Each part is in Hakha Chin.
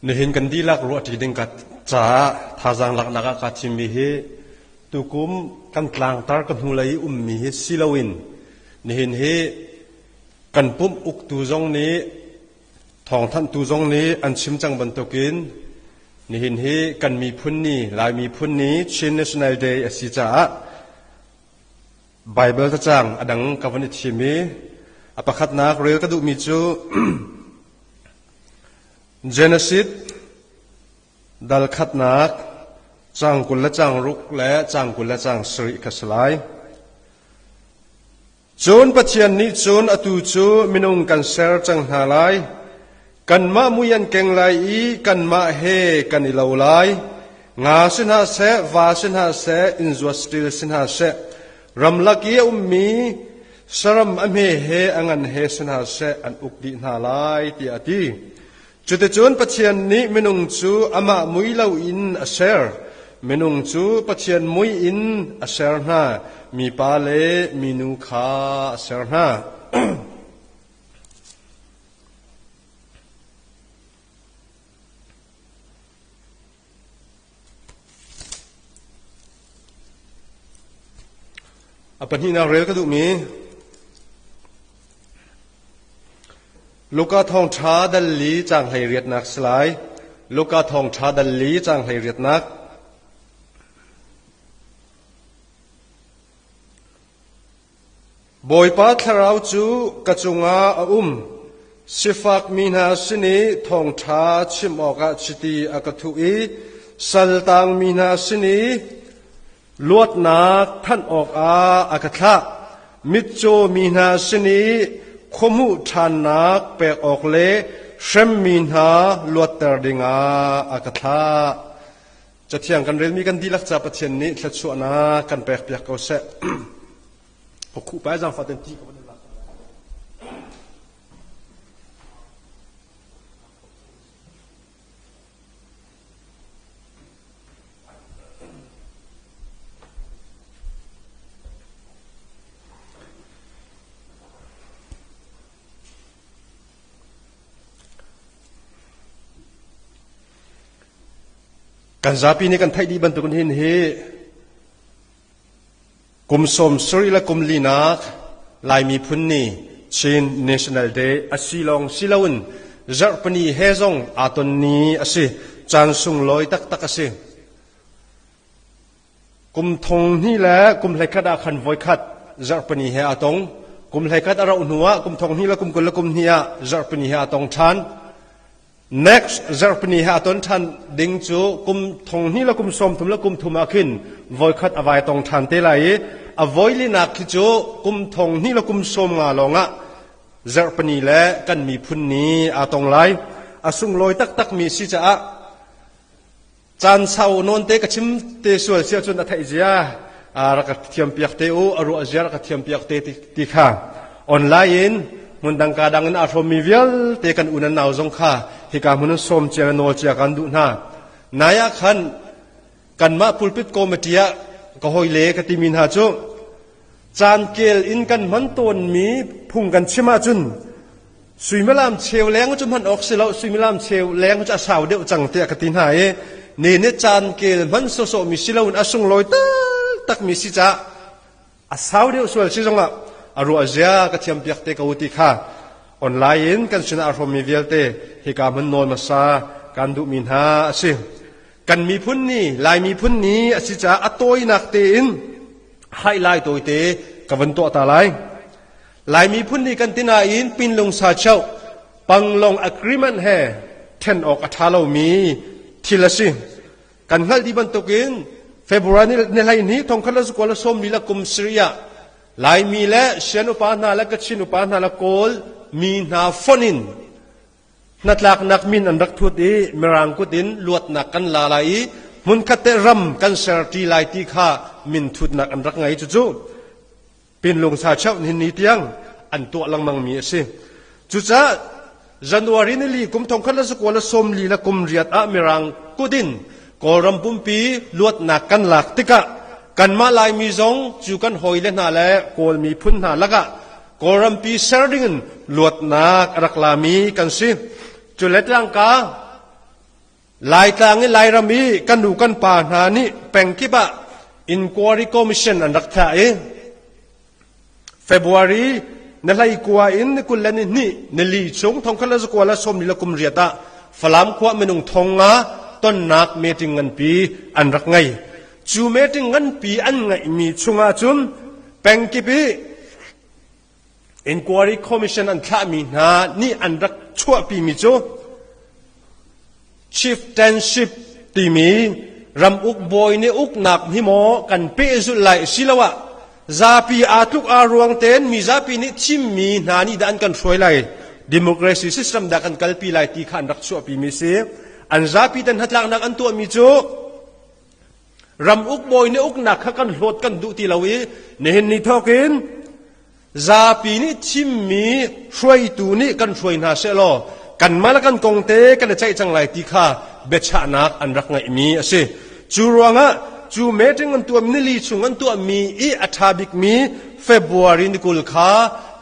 Nihin kan dihlak ruahṭi ding ka caah thazaang laknak ah kaa thimmi hi tukum kan tlangtar ka hnulei i ummi hi si loin nihin hi kan pumh uktu zong nih thawngthanhtu zong nih an chim cang bantukin nihin hi kan miphun ni Lai miphun ni Chin National Day a si caah Baibal cacang a dang ka van i thim i a pakhatnak rel ka duhmi cu Genesis dal khatnak caang 20 le caang ruk le caang 20 le caang sarih kha si lai. Cun Pathian nih cun atu cu minung kan ser cang hna lai. Kanmah mui an keng lai i kanmah he kan i lo lai. Nga si hna seh, va si hna seh, innzuat saṭil si hna seh, ramlak i a ummi saram a hme he a ngan he si hna seh, an uk dih hna lai, tiah a ti. Cuticun Pathian nih minung cu amah mui loin a ser. Minung cu Pathian mui in a ser hna, mipa le minu kha a ser hna. A pahnihnak rel ka duhmi Luka thawngṭha dal li caang 18nak si lai. Luka thawngṭha dal li caang 18nak. Bawipa Thlarau cu ka cungah a um. Sifakmi hna sin i thawngṭha chim awkah chiti a ka thuh i saltangmi hna sin i luatnak thanh awkah a ka thlah. Mitcaw mi hna sin i khuahmuh ṭhannak pek awk le hremmi hna luatter dingah a ka thlah. Cathiang kan relmi kan dihlak ca Pathian nih thluachuahnak kan pekpiak ko seh. Khuh pai zaangfah ten ti ko. Kan zapi nih kan theih dih bantukin hin hi kum 70 le kum linak Lai miphun ni Chin National Day a si lawng si loin zarhpini he zong aa ton ni a si. Caan sunglawi taktak a si. Kum thong hnih le kum hleikhat ah khan voikhat zarhpini he aa tong. Kum hleikhat a rauh hnu ah kum thong hnih le kum 20 le kum hnih ah zarhpini he aa tong ṭhan. Next zarhpini he aa ton ṭhan ding cu kum thong hnih le kum 30 le kum thum ah khin voikhat a vai tong ṭhan te lai i a voilinak khi cu kum thong hnih le kum 50 lawngah zarhpini le kan miphun ni aa tong lai. A sunglawi taktakmi si caah Caan sau nawn te ka chim te sual si ahcun a theih zia rak ka thiam piak te u, a ruah zia rak ka thiam piak te ti kha online in hmundang ka dang in aa hrawmmi vialte kan unan nau zong kha hika hmun in sawm cia le nawl cia kan duh hna. Nai ah khan kanmah pulpit committee ah ka hawile ka timi hna cu caan kel in kan hman tawnmi phung kan chim ahcun Suimilam cheu leng cu hman awk si lo, suimilam cheu leng cu a sau deuh cang tiah ka ti hna i ne ne caan kel hman sawsawh mi si loin a sunglawi taktak mi si caah a sau deuh sual si zongah a ruah zia ka thiam piak te ko ti kha online in kan sinah a hrawmmi vialte hika hmun nawl hmasa kan duhmi hna a si. Kan miphun ni, Lai miphun ni a si caah a tawinak tein highlight tawite ka van tuah ta lai. Lai miphun nih kan ti nain Pinlung Sachoh Panglong Agreement he ṭhen awk a ṭha lomi thil a si. Kan hngalh dih bantukin February ni 12 1924 le kum sarih ah Laimi le Shan upa hna le Kachin upa hna le Kawl mi hna fonh in hnatlaknak min an rak thut i Mirang kut in luatnak kan la lai i hmunkhat te ram kan serṭi lai ti kha min thutnak an rak ngei. Cucu Pinlung sa cheuh nihin ni tiang an tuah lengmang mi a si. Cucaah January ni li kum 1944 le kum riat ah Mirang kut in Kawlram pumpi luatnak kan lak tikah kanmah Laimi zong cu kan hawile hna le Kawl miphun hna lakah Kawlrampi ser dingin luatnak a rak lami kan si. Cu le tlangka. Laitlang i Lairam i kan nu kan pa hna nih pengkip ah inquiry commission an rak thlah i February na hlei kua in ni 20 le ni hnih nili chung thongkhat le zakua le sawmli le kum riat ah Falam khua minung thong nga tonnak meeting nganpi an rak ngei. Cu meeting nganpi an ngeihmi chungah cun pengkip i Inquiry Commission an thlahmi hna nih an rak chuahpimi cu Chieftainship timi ramuk bawi nih uknak hi maw kan pehzulh lai asiloah zapi aa tluk aa ruang tein mi zapi nih thimmi hna nih dah an kan hruai lai democracy system dah kan kalpi lai ti kha an rak chuahpimi si. An zapi ten hnatlaknak an tuahmi cu Ram ukbawi nih uknak kha kan hlawt kan duh ti lo i nihin ni thawk in zapi nih thimmi hruaitu nih kan hruai hna sehlaw kanmah le kan kong te kan i ceih cang lai ti kha biachahnak an rak ngeihmi a si. Cu ruangah cu meeting an tuah nili chung an tuahmi i a ṭha bikmi February ni 20 kha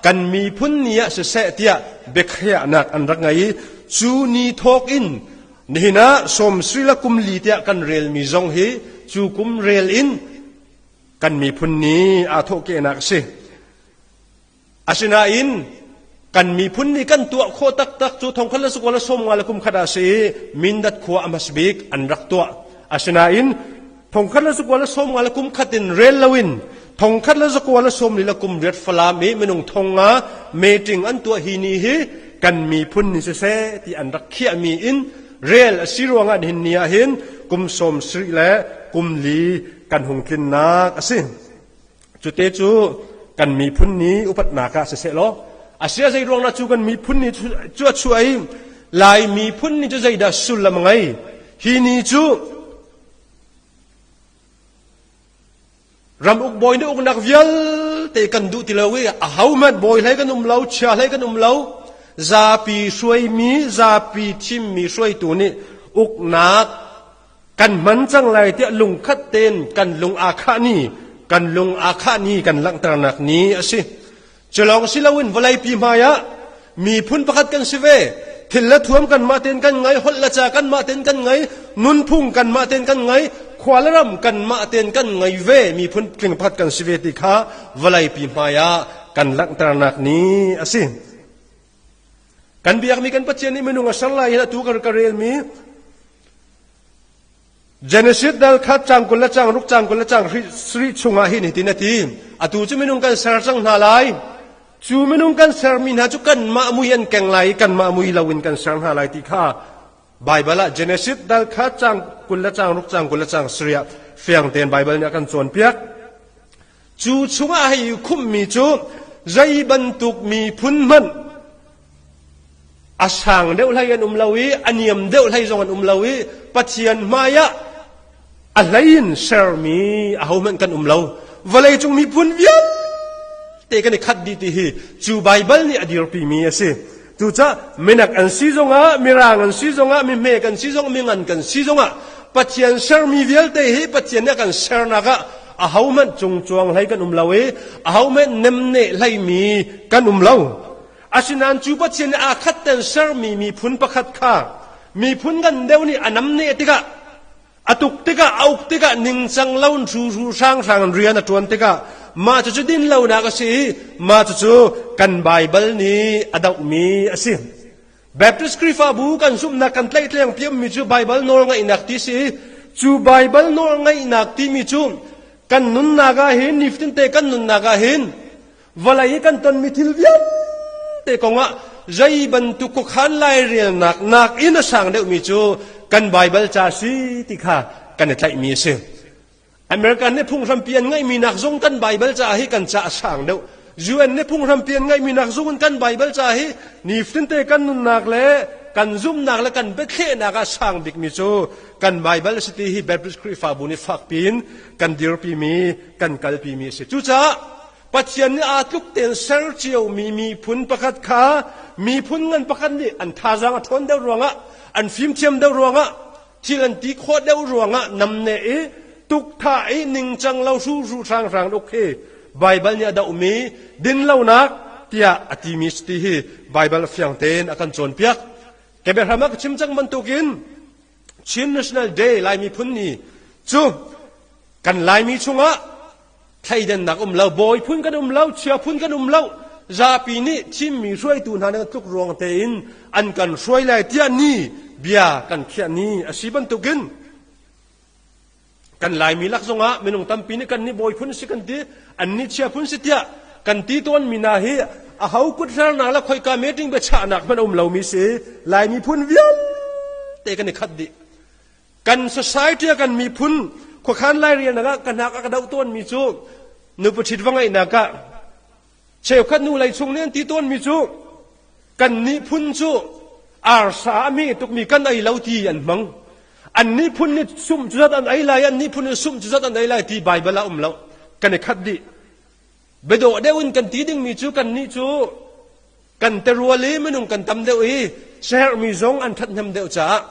kan miphun ni ah siseh tiah biakhiahnak an rak ngei i cu ni thawk in Nihin ah sawmsri le kum li tiah kan relmi zong hi cu kum rel in kan miphun ni aa thawhkehnak a si. Asinain kan miphun nih kan tuah khawh taktak cu thongkhat le sukua le sawmnga le kum khat ah a si i Mindat khua a hmasa bik an rak tuah. Asinain thongkhat le zakua le 50 le kum khat in rel loin thongkhat le zakua le 40 le kum riat Falam i minung thong nga meeting an tuah hi ni hi kan miphun ni siseh ti an rak khiahmi in rel a si ruangah nihin ni ah hin kum sawm sarih le kum li kan hung tlinnak a si. Cute cu kan miphun ni upatnak ah siseh law asia zei ruang cu kan miphun ni cu a chuah i Lai miphun ni cu zeidah sullam a ngei hi ni cu ram uk bawi nih uknak vialte kan duh ti lo i ahohmanh bawi hlei kan um lo chia hlei kan um lo zapi hruaimi zapi thimmi hruaitu nih uknak kan hman cang lai tiah lungkhat tein kan lung aa khah ni kan lung aa khah ni kan langhternak ni a si. Cu lawng si loin vawleipi hmai ah miphun pakhat kan si ve. Thil le thuam kanmah tein kan ngei, holh le ca kanmah tein kan ngei, nunphung kanmah tein kan ngei, khua le ram kanmah tein kan ngei ve, miphun tling pakhat kan si ve ti kha vawleipi hmai ah kan langhternak ni a si. Kan biakmi kan Pathian nih minung a ser lai hin atu ka relmi Genesis dal khat cang 20 le cang ruk cang 20 le cang sarih chungah hin hitin a ti. Atu cu minung kan ser cang hna lai. Cu minung kan sermi hna cu kanmah mui an keng lai i kanmah mui loin kan ser hna lai ti kha Baibal ah Genesis dal khat cang 20 le cang ruk cang 20 le cang sarih ah fiang tein Baibal nih a kan cawnpiak. Cu chungah hei khumhmi cu zei bantuk miphun hmanh a sang deuh hlei an um lo i a niam deuh hlei zong an um lo i Pathian hmaiah a hlei in sermi ahohmanh kan um lo. Vawleicung miphun vialte kan i khat dih ti hi cu Baibal nih a dirpimi a si. Cucaah minak an si zongah, mirang an si zongah, mihme kan si zongah, mingan kan si zongah Pathian sermi vialte hi Pathian nih a kan sernak ah ahohmanh cungcuang hlei kan um lo i ahohmanh nemneh hleimi kan um lo. Asinain cu Pathian nih aa khat ten sermi miphun pakhat kha miphun ngan deuh nih a namneh tikah a tuk tikah a uk tikah ningcang lo in hru hrang hrang in rian a ṭuan tikah mah cucu dinlonak a si i mah cucu kan Baibal nih a dohmi a si. Baptist Khrihfabu kan zumhnak kan tlaihtleng piammi cu Baibal nawlngaihnak ti si i cu Baibal nawlngaihnak timi cu kan nunnak ah hin nifatinte kan nunnak ah hin Vawlei i kan tonmi thil vialte kongah zei bantuk khuakhan lairelnak nakin a sang deuhmi cu kan Baibal ca si ti kha kan i tlaihmi a si. American nih phunghrampi an ngeihmi nak zong kan Baibal ca hi kan ca a sang deuh. UN nih phunghrampi an ngeihmi nak zong in kan Baibal ca hi nifatinte kan nunnak le kan zumhnak le kan biathlehnak ah sang bikmi cu kan Baibal a si ti hi Baptist Khrihfabu nih fakpi in kan dirpimi kan kalpimi a si. Cucaah Pathian nih aa tluk tein ser ciomi miphun pakhat kha miphun ngan pakhat nih an thazaang a ṭhawn deuh ruangah an fimthiam deuh ruangah thil an ti khawh deuh ruangah namneh i tukthah i ningcang lo hruhru hranghrang uk hi Baibal nih a dohmi dinlonak tiah a timi ti hi Baibal fiang tein a kan cawnpiak. Ke biahram ah ka chim cang bantukin. Chin National Day Lai miphun ni cu kan Laimi chungah thleidannak um lo, bawi phun kan um lo, chia phun kan um lo, zapi nih thimmi hruaitu hna nih tluk ruang tein an kan hruai lai tiah ni bia kan khiah ni a si bantukin kan Laimi lak zongah minung tampi nih kan nih bawi phun si kan ti, an nih chia phun si tiah kan ti tawn mi hna hi a ho kut hlernak le khoika meeting biachahnak hmanh a um lomi si Laimi phun vialte kan i khat dih. Kan society ah kan miphun khuakhan lairelnak ah ka hnak a ka doh tawnmi cu nupi ṭhit va ngeihnak ah cheukhat nu lei chung nih an ti tawnmi cu kan nih phun cu arsa a hme tukmi kan ei lo ti an hmang. An nih phun nih sumh cu zat an ei lai, an nih phun nih sumh cu zat an ei lai ti Baibal ah um lo. Kan i khat dih. Biadawh deuh in kan ti dingmi cu kannih cu kan terual i minung kan tam deuh i siaherhmi zong an ṭhathnem deuh caah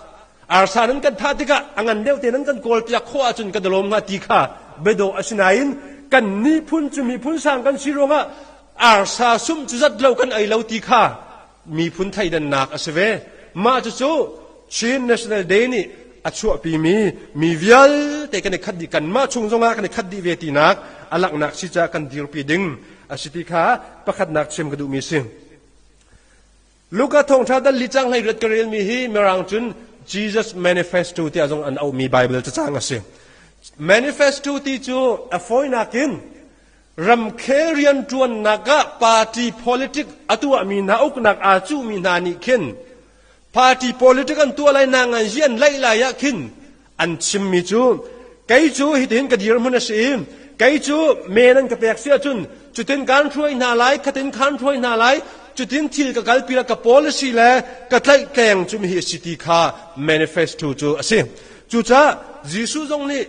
arsa nan kan thah tikah a ngan deuh te nan kan kawlpiak khawh ahcun kan i lawm hnga ti kha biadawh a si nain kan miphun cu miphun sang kan si ruangah arsa sum cu zat lo kan ei lo ti kha miphun thleidannak a si ve. Mah cucu Chin National Day nih a chuahpimi mi vialte kan i khat dih kanmah chung zongah kan i khat dih ve tinak a langhnak si caah kan dirpi ding a si ti kha pakhatnak chim ka duhmi si. Luka thawngṭha dal li cang hlei riat ka relmi hi Mirang cun Jesus Manifesto tiah zong an auhmi Bible cacang a si. Manifesto ti cu a fawinak in ramkhel rianṭuannak ah party politic a tuahmi hna uknak aa cuhmi hna nih khin party politic an tuah lai na ngan hi an laih lai ah khin an chimmi cu kei cu hitihin ka dirhmun a si i kei cu men an ka pek si ahcun cutin kan hruai hna lai khatin khan hruai hna lai cutin thil ka kalpi la ka policy le ka tlaihtleng cu mi hi a si ti kha manifesto cu a si cucaah Jesuh zong nih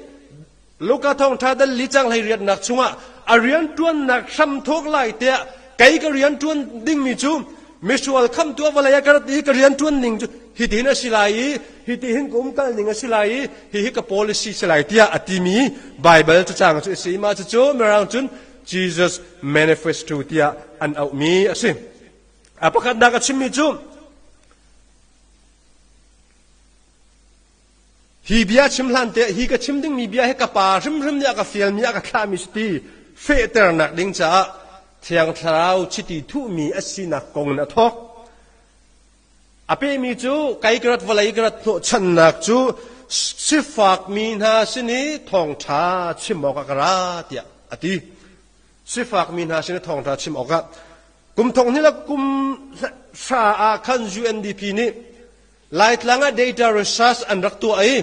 Luka thawngṭha dal li cang hlei riatnak chungah a rianṭuannak hramthawk lai tiah kei ka rianṭuan dingmi cu misual khamtu a vawlei ah ka rat i ka rianṭuan ning cu hitihin a si lai i hitihin ka umkal ning a si lai i hihi ka policy si lai tiah a timi Baibal cacang cu a si. Mah cucu Mirang cun Jesus Manifesto tiah an auhmi a si. A pakhatnak a chimmi cu Hi bia chim hlan te hi ka chim dingmi bia hi ka pa hrimhrim nih a ka fialmi a ka thlahmi si ti fehternak ding caah Thiang Thlarau chiti thuhmi a sinak kong in a thawk. A pehmi cu kai ka rat vawlei ka rat hnawhchannak cu sifakmi hna sin i thawngṭha chim awkah ka ra tiah a ti. Sifakmi hna sin i thawngṭha chim awkah kum thong hnih le kum hra ah khan UNDP nih Laitlang ah data research an rak tuah i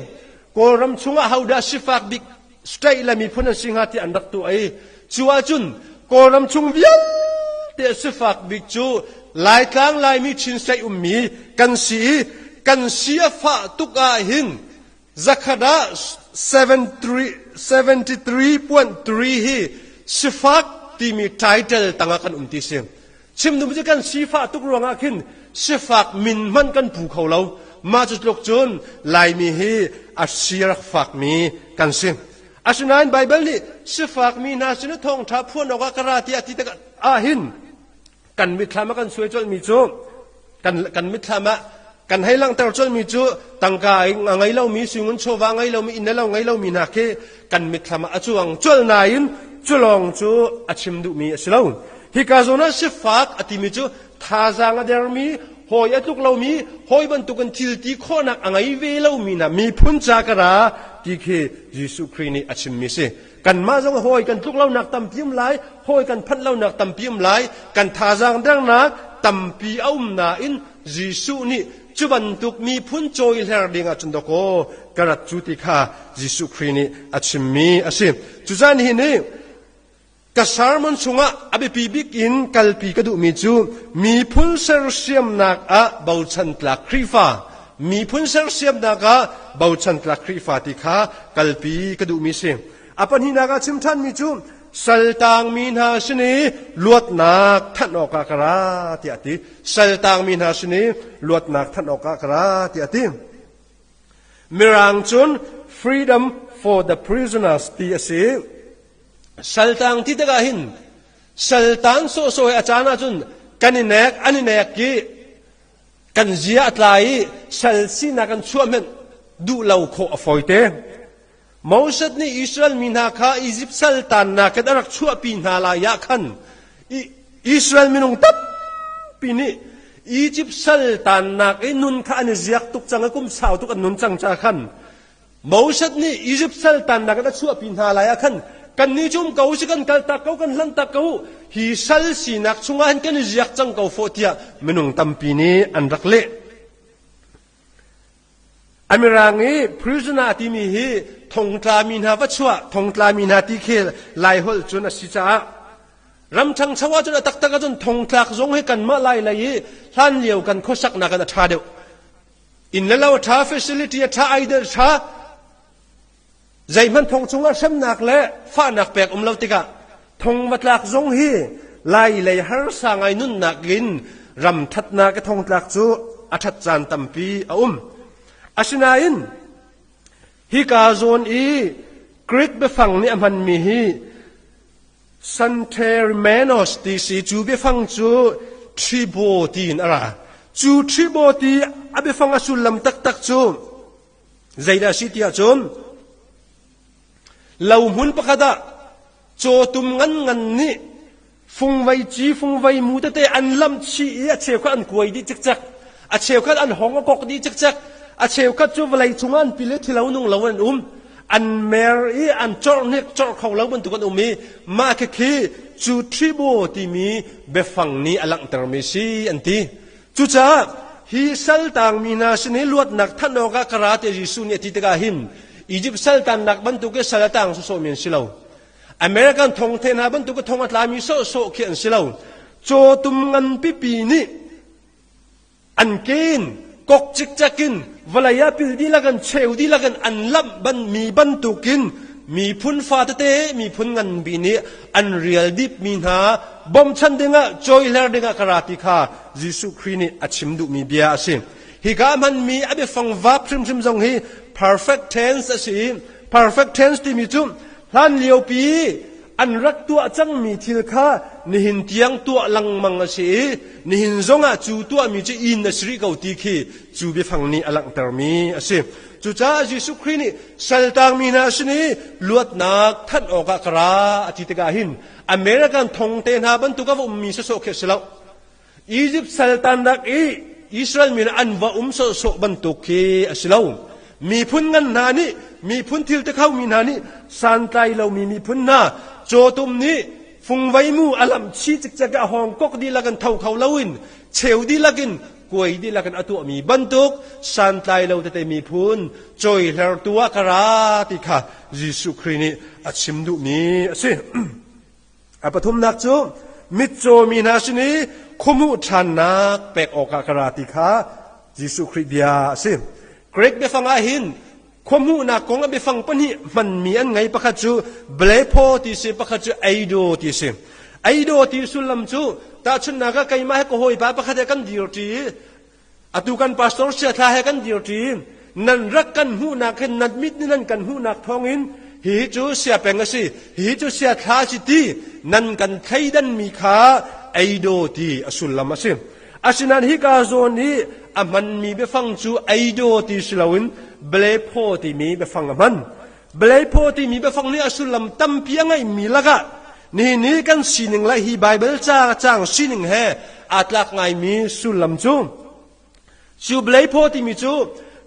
Kawlram chungah hodah sifak bik state le miphun an si hnga ti an rak tuah i cu ahcun Kawlram chung vialte sifak bik cu Laitlang Laimi Chin state ummi kan si i kan si a fah tuk ah hin zakhat ah 73.3 hi sifak timi title tangah kan um ti si. Chim duhmi cu kan sifah tuk ruangah khin sifak min hmanh kan pu kho lo. Mah cu tluk cun Laimi hi a si rak fakmi kan si. Asinain Baibal nih sifakmi hna sin thawngṭha phuan awkah ka ra tiah a ti tikah ahhin kan mitthlam ah kan suai colhmi cu kan kan mitthlam ah kan hei langhter colhmi cu tangka a ngei lomi suingun chawva ngei lomi inn le lo ngei lomi hna khi kan mitthlam ah a cuang colh nain cu lawng cu a chim duhmi a si lo hika zawn ah sifak a timi cu thazaang a dermi hawi a tluk lomi hawi bantukin thil ti khawhnak a ngei ve lomi hna miphun ca ka ra ti khi Jesuh Khrih nih a chimmi si Kanmah zong hawi kan tluk lonak tampi um lai, hawi kan phanh lonak tampi um lai, kan thazaang dernak tampi a um nain Jesuh nih cu bantuk miphun cawihler ding ah cun dawkaw ka rat cu ti kha Jesuh Khrih nih a chimmi a si. Cucaah nihin i ka sermon chungah a biapi bik in kalpi ka duhmi cu miphun sersiamnak ah bochan tlak Khrihfa miphun sersiamnak ah bochan tlak Khrihfa ti kha kalpi ka duhmi si. A pahnihnak ah chim ṭhanmi cu saltangmi hna sin i luatnak thanh awkah ka ra tiah a ti. Saltangmi hna sin i luatnak thanh awkah ka ra tiah a ti. Mirang cun freedom for the prisoners ti a si. Saltang ti tikah hin saltang sawhsawh hi a caan ahcun kan i nek an i nek i kan zia a tla i sal sinak an chuah hmenh. duh lo khawh a fawite. Moses nih Israel mi hna kha Izipt sal tannak in a rak chuahpi hna lai ah khan Israel minung tampi nih Izipt sal tannak i nun kha an i ziak tuk cang i kum sau tuk an nun cang ca khan Moses nih Izipt sal tannak in a chuahpi hna lai ah khan kannih cu um ko si kan kaltak ko kan hlantak ko hi sal sinak chungah hin kan i ziak cang ko fawh tiah minung tampi nih an rak leh. A mirang i prisoner timi hi thongtlami hna va chuah, thongtlami hna ti khi Laiholh cun a si caah ram ṭhangcho ahcun a taktak ahcun thongtlak zong hi kanmah Lai lei i hlan lio kan khuasaknak in a ṭha deuh. Inn le lo a ṭha, facility a ṭha, idol a ṭha. Zeihmanh thong chungah hremnak le fahnak pek um lo tikah thong va tlak zong hi Lai lei harsa ngai nunnak in ram ṭhatnak i thongtlak cu a ṭhat caan tampi a um. Asinain hika zawn i Greek biafang nih a hmanmi hi Santerimenos ti si cu biafang cu tribo tiin a ra. Cu tribo ti a biafang a sullam taktak cu Zeidah a si ti ahcun lohmun pakhat ah cawtum nganngan nih fungvei ci fungvei mu tete an lamh chih i a cheukhat an kuai dih cikcek a cheukhat an hong a kok dih cikcek a cheukhat cu vawlei chungah an pil i thilo nung lo an um an mer i an corh hnik corh kho lo bantuk an um i mah khikhi cu tribo timi biafang nih a langhtermi si an ti Cucaah hi saltangmi hna sin i luatnak thanh awkah ka ra tiah Jesuh nih a ti tikah hin Izipt saltannak bantuk i sal a tang sawsawhmi an si lo. American thongthe hna bantuk i thong a tlami sawhsawh khi an si lo. Cawtum ngan pipi nih an ke in kok cikcek in vawlei ah pil dihlak in cheu dihlak in an lamh ban mi bantukin miphun fa tete miphun nganbi nih an rial dipmi hna bawmchan dingah cawihler dingah ka ra ti kha Jesuh Khrih nih a chim duhmi bia a si. Hika hmanmi a biafang vap hrimhrim zong hi perfect tense a si i perfect tense timi cu hlan liopi an rak tuah cangmi thil kha nihin tiang tuah lengmang a si i nihin zongah cu tuahmi cu inn a si rih ko ti khi cu biafang nih a langhtermi a si. Cucaah Jesuh Khrih nih saltangmi hna sin i luatnak thanh awkah ka ra a ti tikah hin American thong te hna bantuk a va ummi sawsawh khi a si lo. Egypt saltannak i Israel mi an va um sawhsawh bantuk khi a si lo. Miphun ngan hna nih miphun thil te khomi hna nih santlai lomi miphun hna cawtum nih fungvei mu a lamh chi cikcek a hawng kok dihlak in tho kho loin cheu dihlak in kuai dihlak in a tuahmi bantuk santlai lo tete miphun cawihlertu ah ka ra ti kha Jesuh Khrih nih a chim duhmi a si. A pathumnak cu mitcaw mi hna sin i khuamuh ṭhannak pek awkah ka ra ti kha Jesuh Khrih bia a si. Greek biafang ah hin khuahmuhnak kong a biafang pahnih hmanmi an ngei pakhat cu blepho ti si pakhat cu eido ti si. Eido ti sullam cu tahchunhnak ah keimah he ka hawipa pakhat he kan dirṭi i Atu kan pastor siathla he kan dirṭi. Nan rak kan hmuhnak hin nan mit nih nan kan hmuhnak thawngin hihi cu siapeng a si, hihi cu siathla a si ti nan kan thleidanmi kha eido ti a sullam a si. Asinain hika zawn i a hmanmi biafang cu eido ti si loin blepho timi biafang a hman. Blepho timi biafang nih a sullam tampi a ngeihmi lakah nihin i kan sining le hi Baibal ca caang sining he aa tlak ngaimi sullam cu cu blepho timi cu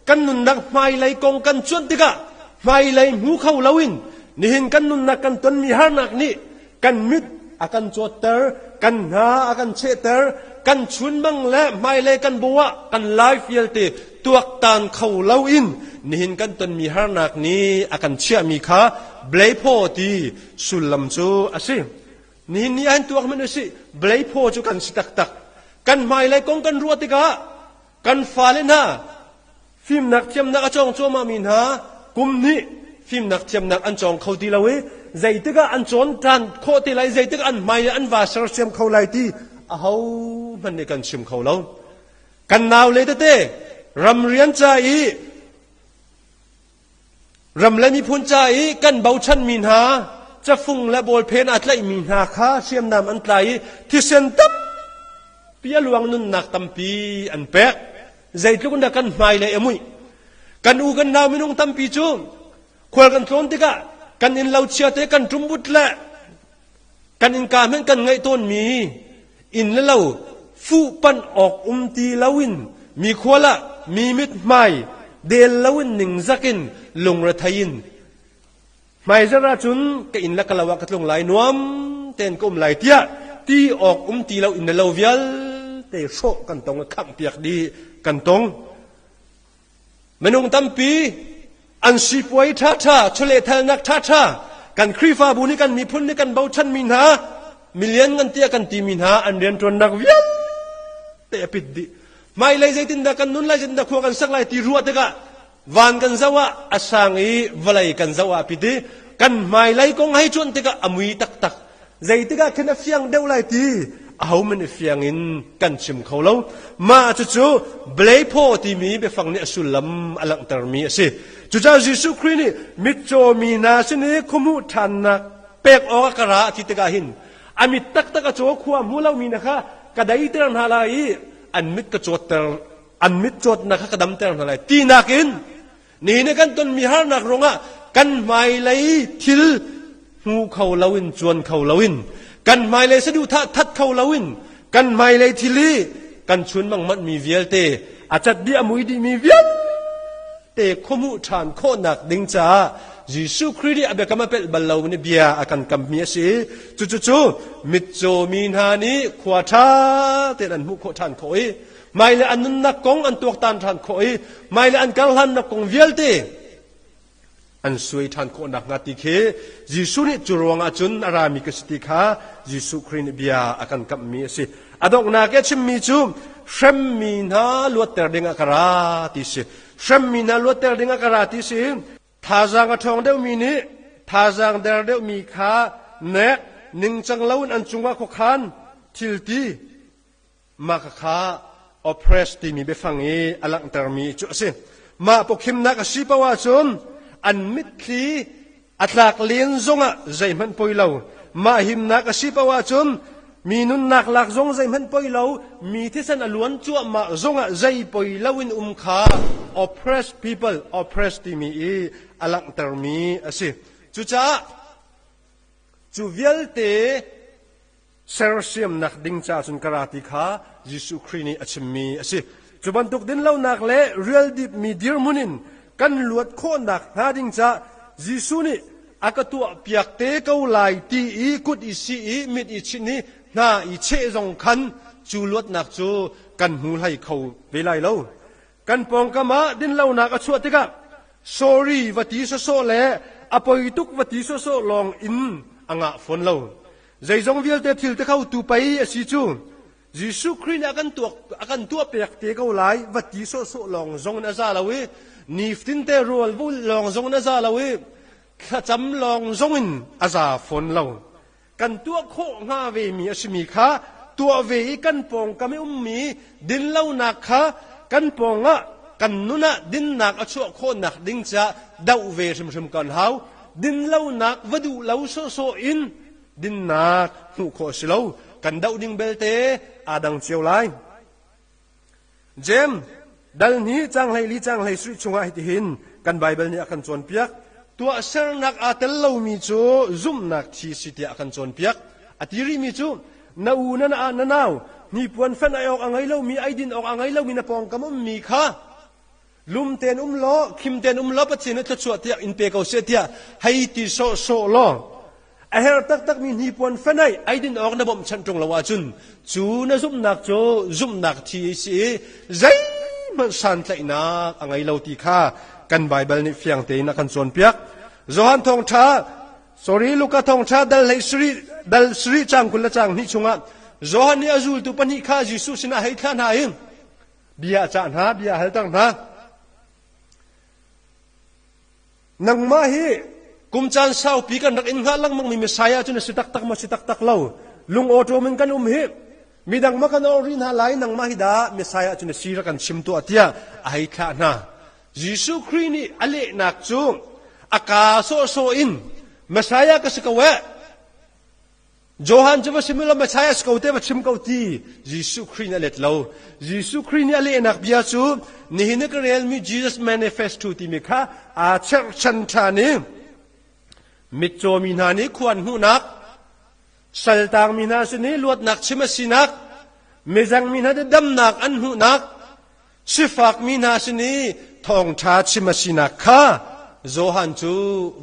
kan nunnak hmailei kong kan cuanh tikah hmailei hmu kho loin nihin kan nunnak kan tonmi harnak nih kan mit a kan cawtter kan hna a kan chehter kan chunmang le hmailei kan bo ah kan lai vialte tuaktan kho loin nihin kan tonmi harnak nih a kan chiahmi kha bleiphaw ti sullam cu a si nihin ni ahhin tuak hmanh usih bleiphaw cu kan si taktak kan hmailei kong kan ruah tikah kan fale hna Fimnak thiamnak a cawng cuahmahmi hna kum hnih fimnak thiamnak an cawng kho ti lo i zeitik ah an cawn ṭhan khawh te lai zeitik an hmai an va sersiam kho lai ti aho hmanh nih kan chim kho lo. Kan naule tete ramrian ca i ram le miphun ca i kan bochanmi hna cafung le bawlphen aa tlaihmi hna kha hriamnam an tlai i thisen tampi a luang nunnak tampi an pek. Zeitluk in dah kan hmailei a muih. Kan u kan nau minung tampi cu khual kan tlawn tikah kan inn lo chia te kan ṭumbut le kan innka hmanh kan ngaih tawnmi inn le lo fuhpanh awk um ti loin mi khual ah mi mithmai del loin ningzak in lungrethei in hmaizarh ahcun ka inn le ka lo ah ka tlung lai nuam tein ka um lai tiah ti awk um ti lo inn le lo vialte hrawh kan tong i khanghpiak dih kan tong. Minung tampi an sipuai ṭhaṭha, chawlehthalnak ṭhaṭha, kan Khrihfabu nih kan miphun nih kan bochanmi hna, milian ngan tiah kan timi hna an rianṭuannak vialte a pit dih. Hmailei zeitindah kan nun lai, zeitindah khua kan sak lai ti ruah tikah van kan zoh ah a sang i vawlei kan zoh ah a pit i kan hmailei kong hei cuanh tikah a mui taktak. Zeitik ah khin a fiang deuh lai ti ahohmanh i fiang in kan chim kho lo. Mah cucu Blephaw timi biafang nih a sullam a langhtermi a si. Cucaah Jesuh Khrih nih mitcaw mi hna sin i khuamuh ṭhannak pek awkah ka ra a ti tikah hin a mit taktak a caw khua hmu lomi hna kha ka deiter hna lai i an mit ka cawtter an mit cawtnak kha ka damter hna lai tinak in Nihin i kan tonmi harnak ruangah kan hmailei thil hmu kho loin cuan kho loin kan hmailei saduhthah that kho loin kan hmailei thil i kan chunmang manhmi vialte a cat dih a mui dihmi vialte khuamuh ṭhan khawhnak ding caah Jesuh Khrih nih a biakam a pelh bal lo ni bia a kan kammi a si. Cucu mitcaw mi hna nih khua ṭha tein an hmuh khawh ṭhan khawh i hmailei an nunnak kong an tuaktan ṭhan khawh i hmailei an karhlannak kong vialte an suai ṭhan khawh nakhnga ti khi Jesuh nih cu ruangah cun a rami ka si ti kha Jesuh Khrih nih bia a kan kamhmi a si. A donghnak i a chimmi cu hremmi hna luatter dingah ka ra ti si. Hremmi hna luatter dingah ka ra ti si. Thazaang a ṭhawng deuhmi nih thazaang der deuhmi kha nek ningcang loin an cungah khuakhan thil ti Mah khakha oppress timi biafang i a langhtermi cu a si. Mah pawkhimnak a si paoh ahcun an mitthli a tlak len zongah zeihmanh poi lo. Mah himnak a si paoh ahcun mi nunnak lak zong zeihmanh poi lo, mi thisen a luan cuahmah zongah zei poi loin um kha oppressed people, oppress timi i a langhtermi a si. Cucaah cu vialte sersiamnak ding caah cun ka ra ti kha Jesuh Khrih nih a chimmi a si. Cu bantuk dinlonak le rialdipmi dirhmun in kan luat khawhnak hnga ding caah Jesuh nih a ka tuahpiak te ko lai ti i kut i sih i mit i chinh i hna i cheh zong khan cu luatnak cu kan hmu hlei kho ve lai lo. Kan pawngkam ah dinlonak a chuah tikah sorry va ti sawsawh le a poi tuk va ti sawsawh lawng in a ngah fawn lo. Zeizong vialte thil te kho tu pei a si cu Jesuh Khrih nih a kan tuak a kan tuah pek te ko lai va ti sawhsawh lawng zong in a za lo i nifatin te rawl vul lawng zong in a za lo i thlacam lawng zong in a za fawn lo. Kan tuah khawh hnga ve mi a simi kha tuah ve i kan pawngkam i ummi dinlonak kha kan pawngah kan nun ah dinnak a chuah khawhnak ding caah doh ve hrimhrim kan hau. Dinlonak va duh lo sawhsawh in dinnak hmuh khawh a si lo. Kan doh ding belte aa dang cio lai. Jeim dal hnih caang 14 caang 17 chungah hitihin kan Baibal nih a kan cawnpiak. Tuahsernak aa tel lomi cu zumhnak thi si tiah a kan cawnpiak. A ti rihmi cu na u na na nau hnipuan fenh ai awk a ngei lomi eidin awk a ngei lomi na pawngkam ummi kha Lum tein um law, khim tein um law Pathian nih thluachuah tiah in pe ko seh tiah hei ti sawhsawh law a herh taktakmi hnipuan fenaih eidin awk na bawmhchanh ṭung lo ahcun cu na zumhnak cu zumhnak thi a si i zeihmanh santlaihnak a ngei lo ti kha kan Baibal nih fiang tein a kan cawnpiak. Johan thawngṭha sorry Luka thawngṭha dal hlei sarih dal sarih caang 20 le caang hnih chungah Johan nih a zultu pahnih kha Jesuh sinah hei thlah hna i Bia a cah hna, bia a halter hna. Nangmah hi kum caan saupi kan rak in hngah lengmangmi Messiah cu na si taktak maw si taktak lo? Lung awṭawm in kan um hi. Midang ma kan or rih hna lai, nangmah hi dah Messiah cu na si rak kan chim tuah tiah a hei thlah hna. Jesuh Khrih nih a lehnak cu a kaa sawhsawh in Messiah ka si ko eh. Johan cu va sim law Messiah si ko te va chim ko ti Jesuh Khrih nih a let lo. Jesuh Khrih nih a lehnak bia cu nihin i ka relmi Jesus Manifesto timi kha aa cherhchan ṭhan i mitcaw mi hna nih khua an hmuhnak, saltangmi hna sin i luatnak chim a sinak, mizeng mi hna nih damnak an hmuhnak, sifak mi hna sin i thawngṭha chim a sinak kha Johan cu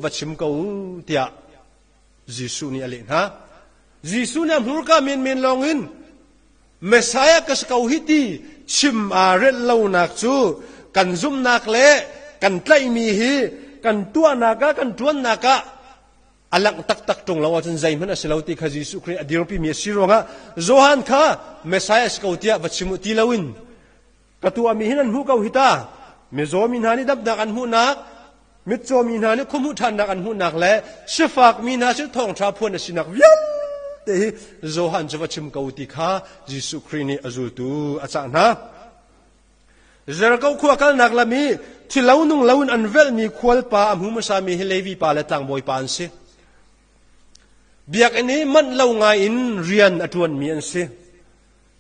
va chim ko u tiah Jesuh nih a leh hna. Jesuh nih a hmurka menmen lawngin Messiah ka si ko hi ti chim aa relh lonak cu kan zumhnak le kan tlaihmi hi kan tuahnak ah kan ṭuannak ah a langh taktak ṭung lo ahcun zeihmanh a si lo ti kha Jesuh Khrih a dirpimi a si ruangah Johan kha Messiah si ko tiah va chim u ti loin Ka tuahmi hin an hmuh ko hi ta. Mizaw mi hna nih damnak an hmuhnak, mitcaw mi hna nih khuahmuh ṭhannak an hmuhnak le sifak mi hna sin thawngṭha phuan a sinak vialte hi Johan cu va chim ko ti kha Jesuh Khrih nih a zultu a cah hna. Jericho khua kalnak lam i thilo nung loin an velhmi khualpa a hmu hmasami hi Levi pa le tlangbawi pa an si. Biakinn i manh lo ngai in rian a ṭuanmi an si.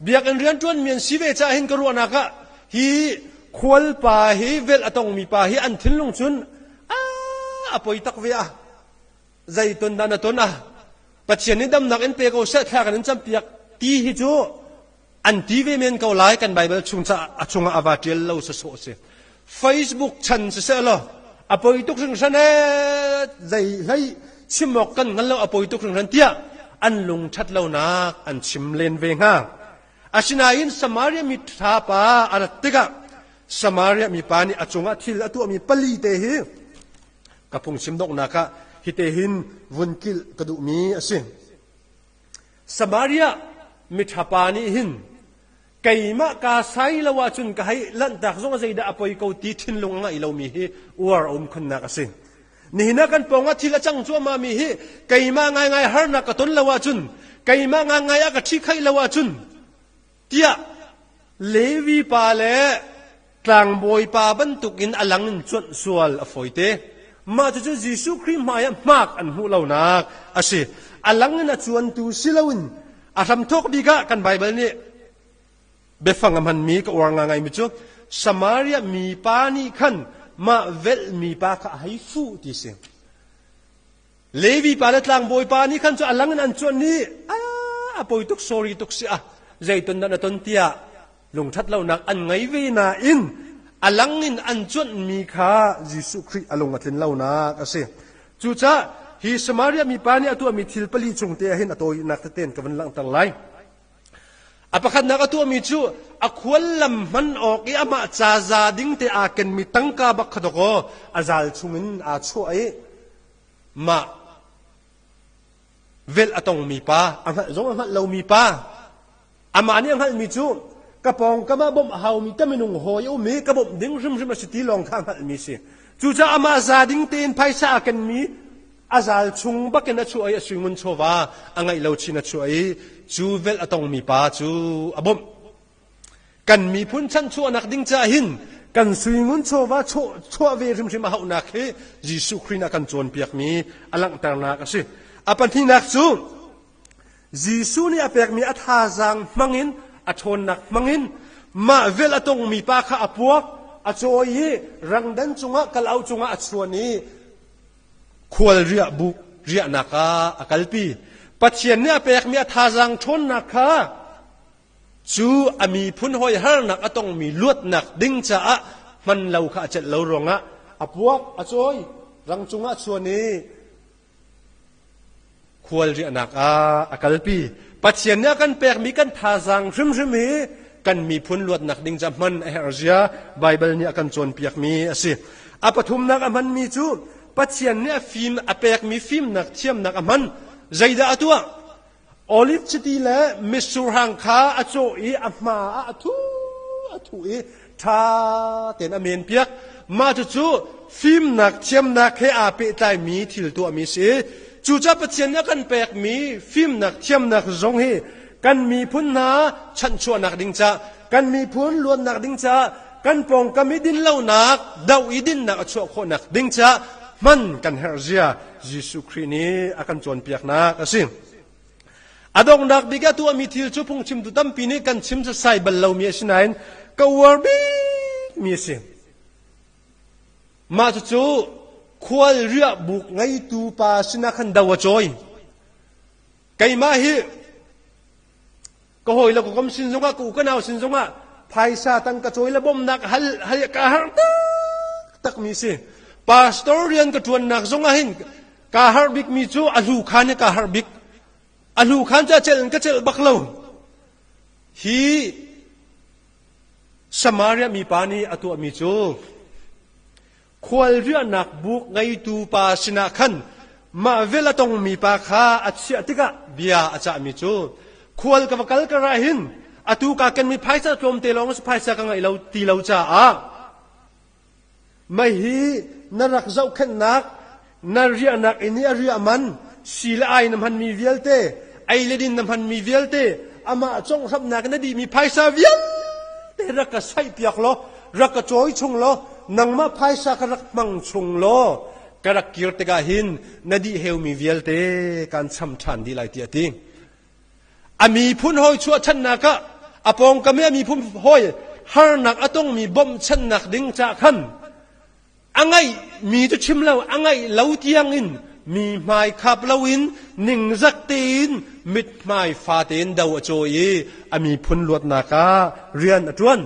Biakinn rianṭuanmi an si ve caah hin ka ruahnak ah hi khualpa hi velh a tongmi pa hi an thinlung cun a poi tak ve a zei ton dah na ton a Pathian nih damnak in pe ko seh thla kan in campiak ti hi cu an ti ve men ko lai kan Bible chung ca a chungah a va ṭial lo sawsawh si Facebook chan siseh law a poi tuk hringhran ee zei hlei chim awk kan hngal lo a poi tuk hringhran tiah an lung ṭhat lonak an chim len ve hnga. Asinain Samaria mi ṭha pa a rat tikah Samaria mipa nih a cungah thil a tuahmi pali te hi ka phungchim donghnak ah hite hin vun kilh ka duhmi a si. Samaria miṭha pa nih hin keimah kaa sai lo ahcun ka hei lanhtak zong zeidah a poi ko ti thinlung a ngeih lomi hi uar a um khunnak a si. Nihin ah kan pawng ah thil a cang cuahmah mi hi keimah ngaingai harnak ka ton lo ahcun keimah ngaingai a ka ṭhikhaih lo ahcun tiah Levi pa le tlangbawi pa bantukin a lang in cuanh sual a fawite. Mah cucu Jesuh Khrih hmai ah hmak an hmuh lonak a si. A lang in a cuantu si loin a hramthawk bik ah kan Baibal nih biafang a hmanmi ka uar ngaingaimi cu Samaria mipa nih khan mah velh mipa kha a hei fuh ti si. Levi pa le tlangbawi pa nih khan cu a lang in an cuanh i a poi tuk sorry tuk si a zeiton dah na ton tiah lungṭhat lonak an ngei ve nain a lang in an cuanhmi kha Jesuh Khrih a lung a tlin lonak a si. Cucaah hi Samaria mipa nih a tuahmi thil pali chung te ah hin a tawinak tete in ka vun langhter lai. A pakhatnak a tuahmi cu a khuallam hman awk i amah ca za ding te aa kenmi tangka bak kha dawkaw a zal chungin aa chuah i mah velh a tongmi pa a hngalh zong a hngalh lomi pa amah nih a hngalhmi cu ka pawngkam ah bawmh a haumi ka minung hawi a um i ka bawmh ding hrimhrim a si ti lawng kha a hngalhmi si. Cucaah amah za ding tein phaisa a kenmi a zal chung bakin a chuah i a suingun chawva a ngeih lo chin a chuah i cu velh a tongmi pa cu a bawmh. Kan miphun chanchuahnak ding caah hin kan suingun chawva chuah ve hrimhrim a hauhnak hi Jesuh Khrih nih a kan cawnpiakmi a langhternak a si. A pahnihnak cu Jesuh nih a pekmi a thazaang hmangin a ṭhawnnak hmangin mah velh a tongmi pa kha a puak, a cawi i rangdan cungah kalauk cungah a chuan i khual riah buk riahnak ah a kalpi. Pathian nih a pekmi a thazaang ṭhawnnak kha cu a miphun hawi harnak a tongmi luatnak ding caah hman lo kha a celh lo ruangah a puak, a cawi, rang cungah a chuan i khual riahnak ah a kalpi. Pathian nih a kan pekmi kan thazaang hrimhrim hi kan miphun luatnak ding ca hman a herh zia Baibal nih a kan cawnpiakmi a si. A pathumnak a hmanmi cu Pathian nih a fim a pekmi fimnak thiamnak a hman. Zeidah a tuah? Olive chiti le mitsur hang kha a cawh i a hma ah a thu a thuh i ṭha tein a menpiak. Mah cucu fimnak thiamnak he aa pehtlaimi thil tuahmi a si. Cucaah Pathian nih a kan pekmi fimnak thiamnak zong hi kan miphun hna chanhchuahnak ding caah, kan miphun luatnak ding caah, kan pawngkam i dinlonak doh i dinnak a chuah khawhnak ding caah hman kan herh zia Jesuh Khrih nih a kan cawnpiaknak a si. A donghnak bik ah tuahmi thil cu phungchimtu tampi nih kan chim sasai bal lomi a si nain ka uar bikmi a si. Mah cucu khual riahbuk ngeitu pa sinah khan do a cawi. Keimah hi ka hawi le ka kom sin zongah ka u ka nau sin zongah phaisa tang ka cawi le bawmhnak hal hal ka har taktak mi si. Pastor rian ka ṭuannak zongah hin Kaa harh bikmi cu a hlu khaan hi kaa harh bik. A hlu khaan cu a celh in ka celh bak lo. Hi Samaria mipa nih a tuahmi cu khual riahnak buk ngeitu pa sinah khan mah vel a tongmi pa kha a chiah tikah bia a cahmi cu khual ka va kal kar ah hin atu kaa kenmi phaisa tlawmte lawng a si phaisa ka ngeih lo ti lo caah Mei hi na rak zohkhenhnak, na riahnak inn i a riah man, si le ai na hmanmi vialte, ei le din na hmanmi vialte, amah conghramnak na dihmi phaisa vialte rak ka saihpiak law, rak ka cawi chung law, nangmah phaisa ka rak hmang chung law, ka rak kir tikah hin na dih heumi vialte kaan cham ṭhan dih lai tiah a ti. A miphun hawi chuahchannak ah a pawngkam i a miphun hawi harnak a tongmi bawmhchanhnak ding ca khan a ngaihmi cu chim lo a ngaih lo tiangin mi hmai khap loin ningzak tein mithmai fa tein do a cawi i a miphun luatnak ah rian a ṭuan.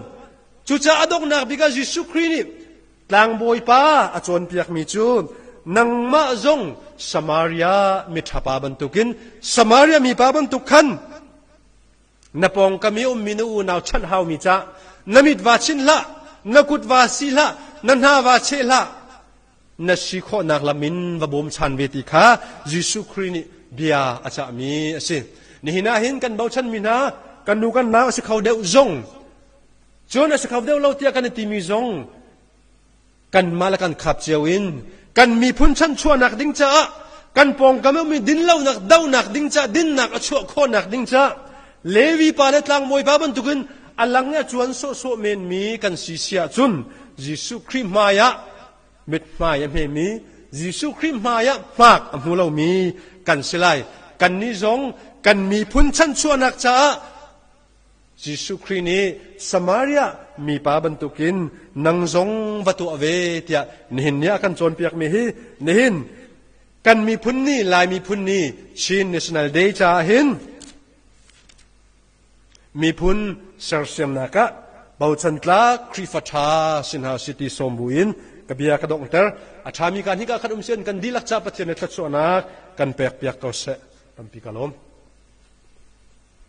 Cucaah a donghnak bik ah Jesuh Khrih nih Tlangbawi pa a cawnpiakmi cu nangmah zong Samaria miṭhapa bantukin Samaria mipa bantuk khan na pawngkam i ummi na unau chanh haumi cah na mit va chinh hlah, na kut va si hlah, na hna va cheh hlah, na si khawhnak lam in va bawmchan ve ti kha Jesuh Khrih nih bia a cahmi a si. Nihin ah hin kan bochanmi hna kan nu kan nau a si kho deuh zong Cun a si kho deuh lo tiah kan i timi zong kanmah le kan khap cio in kan miphun chanchuahnak ding caah kan pawngkam ummi dinlonak donak ding caah dinnak a chuah khawhnak ding caah Levi pa le tlangbawi pa bantukin a lang i a cuan sawhsawh menmi kan si si ahcun Jesuh Khrih hmai ah mithmai a hmemi Jesuh Khrih hmai ah hmak a hmu lomi kan si lai. Kannih zong kan miphun chanchuahnak caah Jesuh Khrih nih Samaria mipa bantukin nang zong va tuah ve tiah nihin ni ah kan cawnpiakmi hi nihin kan miphun ni Lai miphun ni Chin National Day caah hin miphun sersiamnak ah bochan tlak Khrihfa ṭha si hna si ti sawm buin ka bia ka donghter. A ṭhami kan hika khat um sian kan dihlak ca Pathian nih thluachuahnak kan pek piak ko seh. Tampi ka lawm.